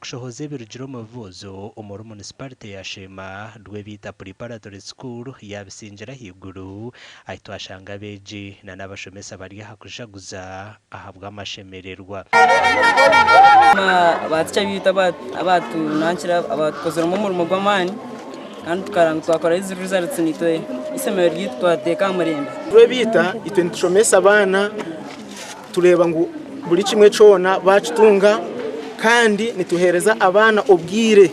kushohoza ebirugire omu bibuuzo omuri munisiparite ya Sheema, Rwebiita Preparatory School yaabisingira ahaiguru ahi twashanga abeegi n'abashomesa bari aha kujaguza ahabw'amashemererwa. Ba ticha baitu abatunankire abatukoziremu omurimo gw'amaani kandi tukareba ngu twakora ezi results naitwe eishomero ryaitu twariteeka aha murembe. Rwebiita itwe nitushomesa abaana tureeba ngu buri kimwe kyona bakitunga kandi nituheereza abaana obwire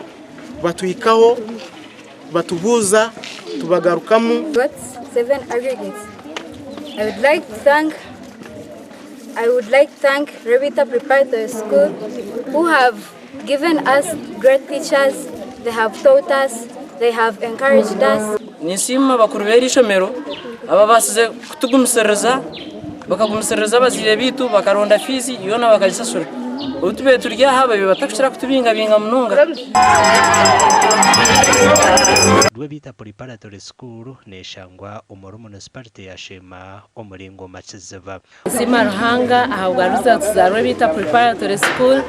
batuhikaho batubuuza tubagarukamu. Got 7 aggregates. I would like to thank I would like to thank Rwebita Preparatory School who have given us great teachers. They have taught us, they have encouraged us. Ninsiima abakuru b'eri ishomero ababaasize kutugumisiriza bakagumisiriza abazaire baitu bakaronda fiizi yoona bakagisasura. Obu tubaire turi aha babaire batarikukira kutubingabinga munonga. Rwebita Preparatory School neeshangwa omuri munisiparite ya Sheema omuri Ngoma Kiziba. Nsiima Ruhanga ahabwa results za Rwebita Preparatory School.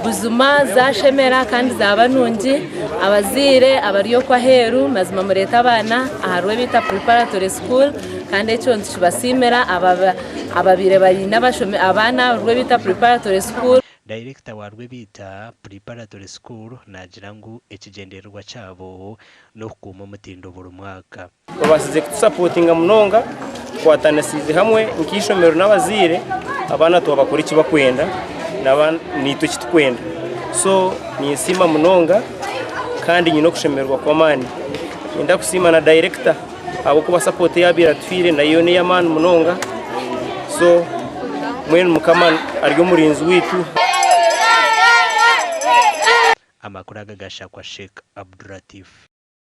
Buzima zashemera kandi zaba nungi. Abazaire abari okwo aheeru mazima mureete abaana aha Rwebita Preparatory School kandi ekyo nitukibasiimira ababaire baine abaana aha Rwebita Preparatory School. Dayirekita wa Rwebita Preparatory School naagira ngu ekigyendererwa kyabo n'okukuuma omutindo buri mwaka. Babaasize kutusapotinga munonga, tukwatanisiize hamwe nk'eishomero n'abazaire, abaana twabakora eki barikwenda naitwe eki turikwenda. So ninsiima munonga kandi nyine okushemererwa kw'amaani. Niinyenda kusiima na dayirekita ahabw'okuba sapooti ei yaabaire atuhaire nayo n'ey'amaani munonga. So mbwenu Mukama ari omurinzi waitu. Amakuru aga gashakwa Sheikh Abdulatif.